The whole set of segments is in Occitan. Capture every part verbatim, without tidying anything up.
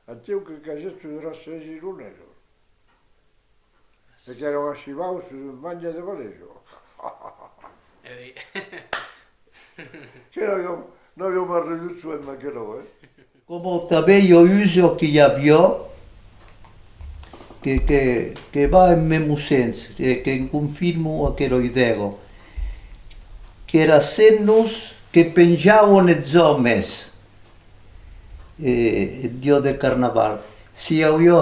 Aciu que casèt sus era sèi ironesos. E qu'èran achivaus sus un mange de valejo. Que n'aviam, n'aviam arridut soent d'aquerò, eh? Coma tanben ua usa que i aviá, que, que, que va en mesmo sens, que, que confirma aquera idèa, qu'èra es hemnos que penjavan es òmes, e, eth dia de Carnaval. Si auia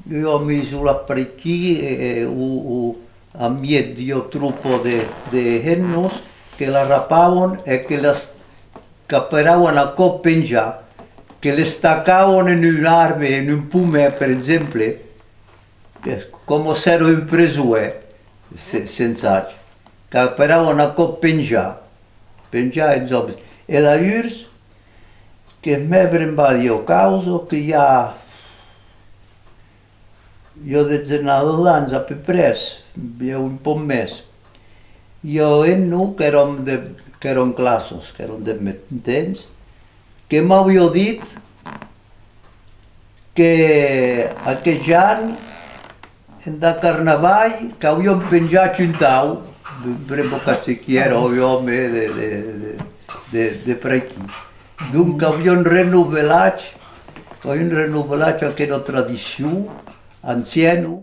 un òme isolat per aquí, e, e, o, o a mièg d'ua tropa de, de hemnos que l'arrapavan e que les, qu'aperavan aquò penjar, que les tacavan en un arbre, en un pomièr, per exemple, que, coma s'èra un presoèr, se, sens age, qu'aperavan aquò penjar, penjar es òmes. E d'alhurs, que me bremba d'ua causa que i a, i a detzena d'ans a peu près, i a un pauc mès. I a un, non, qu'èram de, qu'èram classas, qu'èram de mèmes temps, que m'aviá dit que aqueth an, enda Carnaval, qu'avián penjat un tau, brembo, qu'ac se qui èra, un òme de, de, de, de, de per aquí. Donc, qu'avián renovelat, qu'avián renovelat aquera tradicion anciana.